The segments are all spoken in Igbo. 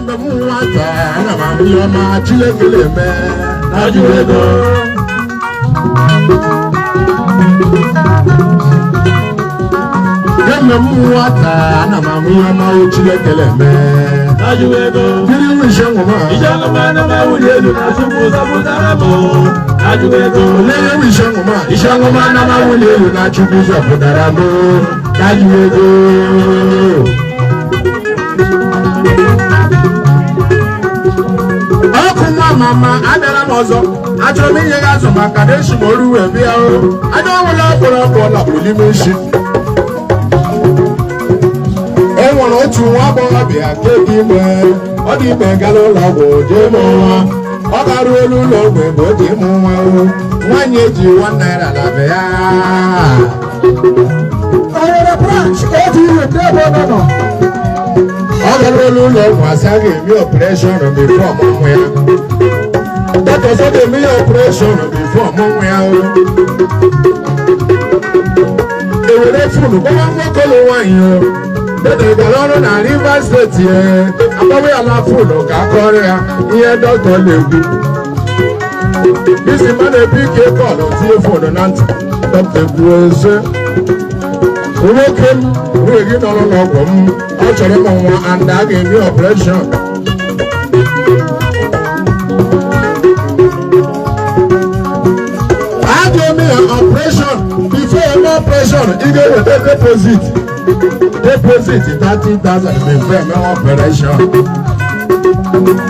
Kemgbe m nwata, ana m ahụ ihe ọma Chineke na-eme N'ajụ ego. Kemgbe m nwata, ana m ahụ ihe ọma Chineke na-eme. N'ajụ ego. Mmiri nwe ise ṅụma. Ije ọṅụma na m awụli elu na Chukwu zọpụtara m. N'ajụ ego. Olee ihe nwe ise ṅụma? Ise ṅụma na m awụli elu na Chukwu zọpụtara m. N'ajụ ego. Ọkụ nwa mama abịara m ọzọ. Achọrọ m inye gị azụ maka na esi m oru wee bịa o. Anya ọnwụla ọkpụrụ ọkpụ lakpụrụ n'ime isi. E nwere otu nwa agbọghọbịa nke dị ime. Ọ dị ime gara ụlọ ọgwụ jee mụọ nwa. Ọ gara elu ụlọ ọgwụ ebe o ji ịmụ nwa o. Nwaanyị eji ₦1 na be ya. Owerri branch ODU n'ebe ọ nọ. Ọ gara elu ụlọ ọgwụ, asị a ga-eme operation before ọmụmụ ya. Dọkịta ọzọ ga-eme ya operation before ọmụmụ ya o. Ewere phone gbawa nwoke ụlọ nwaanyị o. Dede gara ọrụ na Rivers State ya. Agbawa ya na phone ka akọrọ ya ihe dọkịta na-ekwu. Isi mmadụ ebu ike call, tinye phone na ntị. Dọkịta ekwuo eze, "Nwoke m, nwunye gị nọ n'ụlọ ọgwụ m, ọ chọrọ ịmụ nwa and a ga-eme operation. A ga-eme ya operation. Before eme operation, ị ga-eweta deposit 30,000 before eme operation."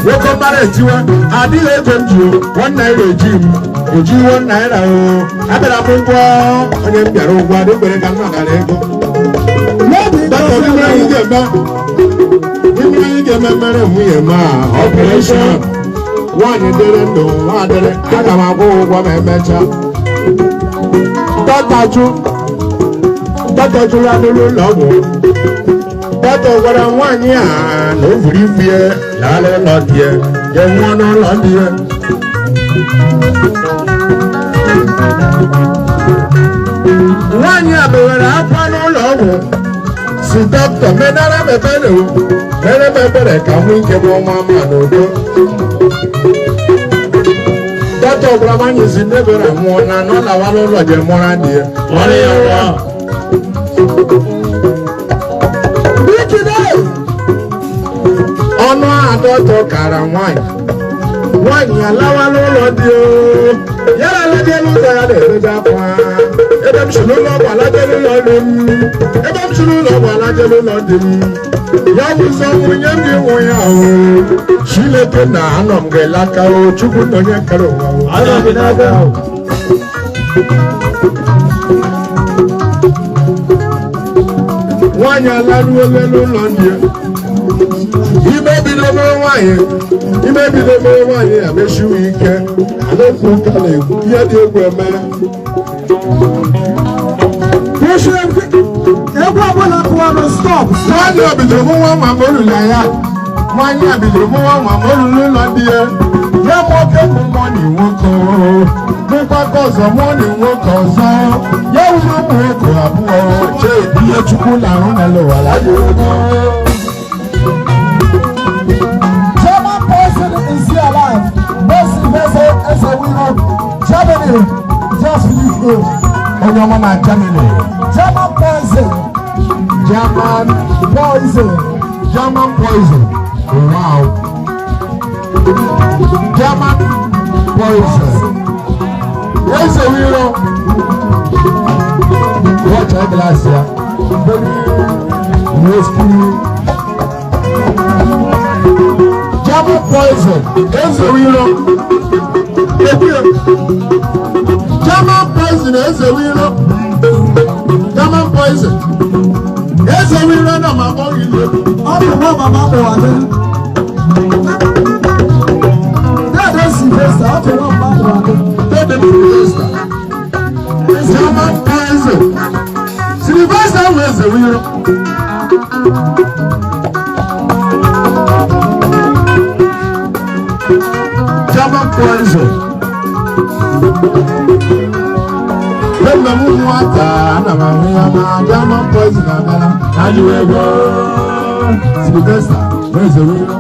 Nwoke mara etiwe, "Adịghị ego m ji o, ₦1 eji m eji ₦1 o. Abịara m ụgwọ, onye m bịara ụgwọ adịgbere ka m nagara ego." Dọkịta, n'ime anyị ga-eme, n'ime anyị ga-eme mere nwunye m a operation. Nwaanyị dịrị ndụ, nwa dịrị, aga m akwụ ụgwọ ma emechaa. Dọkịta jụ, dọkịta jụrụ ya n'ụlọ ọgwụ. Dọkịta gwara nwaanyị a na o buru ibu ya lala ụlọ di ya, ya nwụọ n'ụlọ di ya. Nwaanyị a bewere akwa n'ụlọ ọgwụ, si dọkịta, "Menara m ebere o, mere m ebere ka m nwee ike bụ nwa ma n'udo." Dọkịta gwara nwaanyị si n'ebere nwụọ na ọ lawa n'ụlọ jee mụra di ya. Mụrụ ya nwa. Bikide. Ọnụ a dọkịta kara nwaanyị, nwaanyị alawa n'ụlọ dị o. Ya na alaje n'ụzọ, ya na-ebeje akwa, "Ebe m si n'ụlọ ọgwụ alaje n'ụlọ dị m, ebe m si n'ụlọ ọgwụ alaje n'ụlọ dị m, ya wụzọ nwunye m dị nwụ ya o. Chineke na anọ m ga-elaka o, Chukwu na onye kere ụwa o." Anọ gị n'aka. Nwaanyị alaruola n'ụlọ ndị ya. Ime bido mere nwaanyị, ime bido mere nwaanyị ya meshiwe ike. Alekwu ụka na-ekwu ihe dị egwu eme. Kwụsị egwu ọbụla kụwanụ, stop. Nwaanyị a bidoro mụ nwa ma olulu ya. Nwaanyị a bidoro mụ nwa ma olulu ụlọ ndị ya. Ya nwoke bụ mmụọ na nwoke, mụkwa ka ọzọ mụọ na nwoke ọzọ, ya wuru ụmụ nwoke abụọ. Chee ihe Chukwu na-arụ n'elu ụwa la dị egwu. German poison is still alive. Messi versus Ezewiro. Germany just leave him. Onye ọma na Germany. German poison. German poison. German poison, wow, German poison. Eze wiro watch glass ya, very risky. German poison, eze wiro ekwe. German poison, eze wiro. German poison, eze wiro náà máa bọ́ ìlú. Ọ bụ nwa mama kpọwara. Dede Sylvester, ọ bụ nwa mama kpọwara. Dede Sylvester. German poison. Sylvester wụ eze wiro. German poison. Kemgbe m nwata, ana m ahụ ya ma German poison abịala. Ajụ ego. Sylvester wụ eze wiro.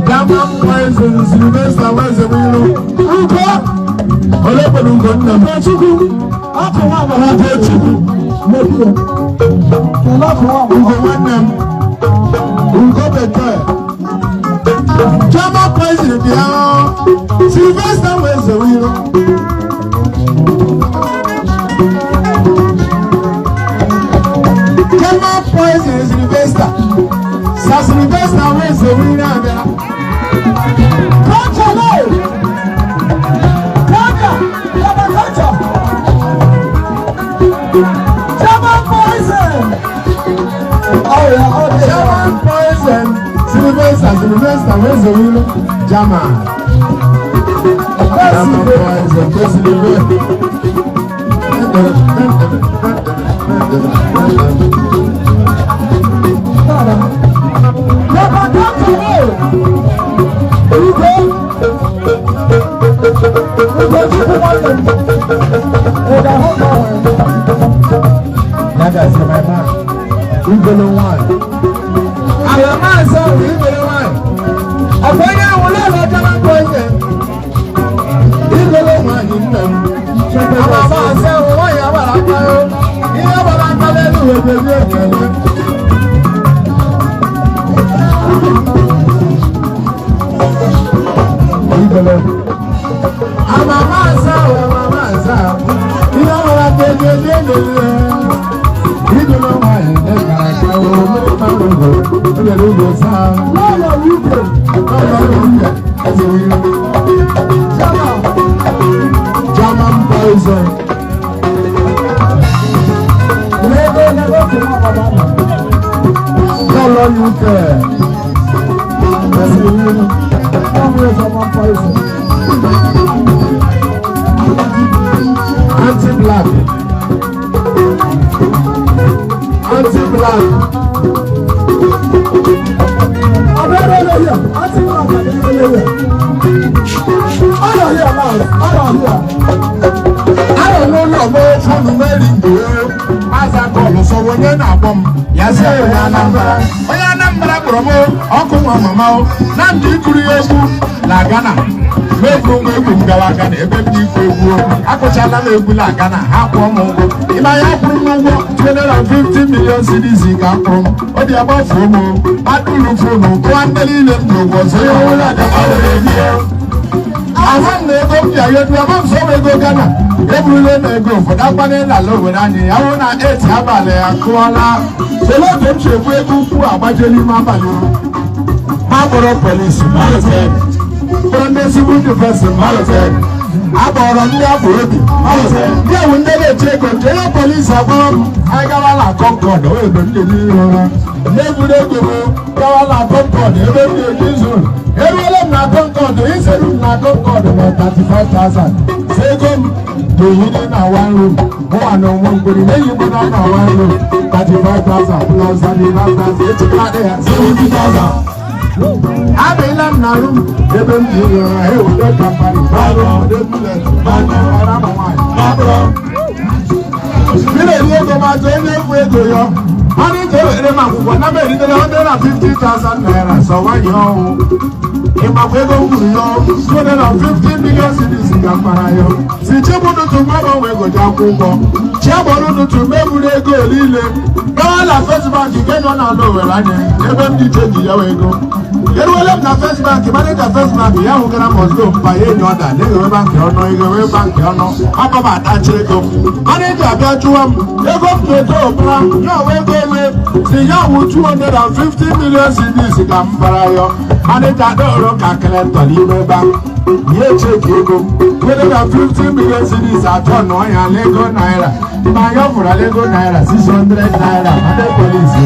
German Poison, Sylvester Wezewilo. Ugo! Ole kwere Ugo nna m? Ugochukwu, ọkụ nwa agbara. Ugochukwu. Mebie. Kelee ọkụ nwa agbara. Ugo nwanne m. Ugo bekee. German Poison bịa. Sylvester Wezewilo. German Poison Sylvester. Sir Sylvester Wezewilo abịara. Culture, no! Culture! German culture! German poison! Oh yeah, oh yeah. German Poison Sylvester Sylvester Wezewilo. German. German Poison Sylvester. German culture, no! Ugo! Ugochukwu nwanne m. Ị ga-ahụ ka ọ nwere. That is my man. Igolo nwanyị. Àwọn máa sọ òun igolo nwanyị. Ọ̀pọ̀ onye ahụ lọ́lọ́ German Poison. Igolo nwanyị nna m. Àwọn máa sọ òun nwanyị agbara aka o. Ihe agbara aka n'elu wee bie ekele. Igolo. Àwọn máa sọ òun àwọn máa sọ. Ihe agbara aka eji eji elele. Igolo nwanyị na-ekara aka o. Mmiri mmanụ ugo. O lere ugo saa. Lọ́lọ́ Ugo. Lọ́lọ́ Ugo. Eze wiru. German. German Poison. Lego, Lego, ọkụ nwa agbara nọ. Lọ́lọ́ UK. Eze wiru. Ọ bụ German poison. Anti-black. Anti-black. Abẹ́rẹ́ lóye, àti wọn àgbàdo lóye. Ọ̀rọ̀ here now, ọ̀rọ̀ here. Arọ n'ụlọ m phone meri aza call sọrọ onye na-akpọ m ya sị onye Anambra. Onye Anambra kpọrọ m ọkụ nwa mama o na ndị ikuru ya egwu na Ghana. Meburu m egwu m gawa Ghana ebe m dị ikwu egwu o. Akụchala m egwu na Ghana, ha kwụọ m ụgwọ. Ịma ya kwụrụ m ụgwọ 250 million cedis ka kwụrụ m. Obi agbafuo m o. Adụrụ phone kụwa ndị niile m ji ụgwọ so ya ọwụla gaba were bie. Ahụ m na ego m ji ayọ edu ama m sọ m ego Ghana eburule na ego ụfọdụ akpanye n'ala obodo anyị ya hụ na eti abalị akụọla sele oge m si ekwu ego ukwu agbaje n'ime abalị o. Ma kpọrọ polisi kpọrọ ndị civil defense akpọrọ ndị afọ obi ndị ewu ndị na-eche ego nke onye polisi akpọrọ m anyị gawa na Concord o ebe m na-eji ụra na-eburu ego m gawa na Concord ebe m na-eji zuru eruola m na Concord iseru m na Concord ma 35,000 si ego m dị na one room mụnwa na onwe mgberi na-eyi mgbe na na one room 35,000 plus 35,000 echekwa adị ya 70,000. Abịala m na room ebe m ji ụra ewudo kampani ode bullet ọra ma nwaanyị mmiri eri ego ma jee onye egwu ego ya mana ije ewere m akwụkwọ na m eritere 150,000 naira sọ nwanyị ọhụụ ịmakwa ego m kwuru ya 250 million cedis ka m mara ya si chebụnụtụ mgbanwe ego ji akwụ ụgwọ chiagbọrọ ụtụtụ meburu ego niile gawa na First Bank nke nọ n'ala Owerri anya ebe m dị change ya wee ego eruola m na First Bank manager First Bank ya hụgara m ozugbo mpa ya enyi ọda na-eghewe bankị ọnụ eghewe bankị ọnụ akpa m atachi ego manager abịa jụwa m ego m na-eto ụbara ya ọwa ego ole si ya wụ 250 million cedis ka m bara ya manager dọrọ ka Clinton n'ime bank nye check ego 250 million cedis atọ nọ ya lego naira ma ya fụrụ lego naira 600 naira ndị polisi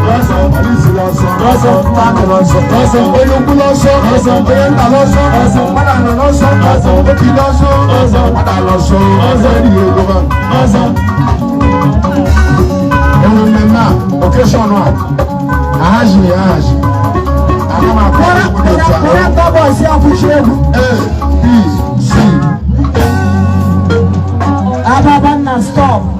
n'ọsọ polisi lọsọ lọsọ mmadụ lọsọ lọsọ onye ukwu lọsọ lọsọ onye nta lọsọ lọsọ mmadụ nọ lọsọ lọsọ opi lọsọ lọsọ mmadụ lọsọ lọsọ erighị ego ba lọsọ. Enwe mmemme a occasion a ahaziri ya ahazi aga m akọ egwu n'otu ahụ. Kúrẹ́ńtà bọ̀ sí àfúnṣe egwu. A B C A Ababanna, stop.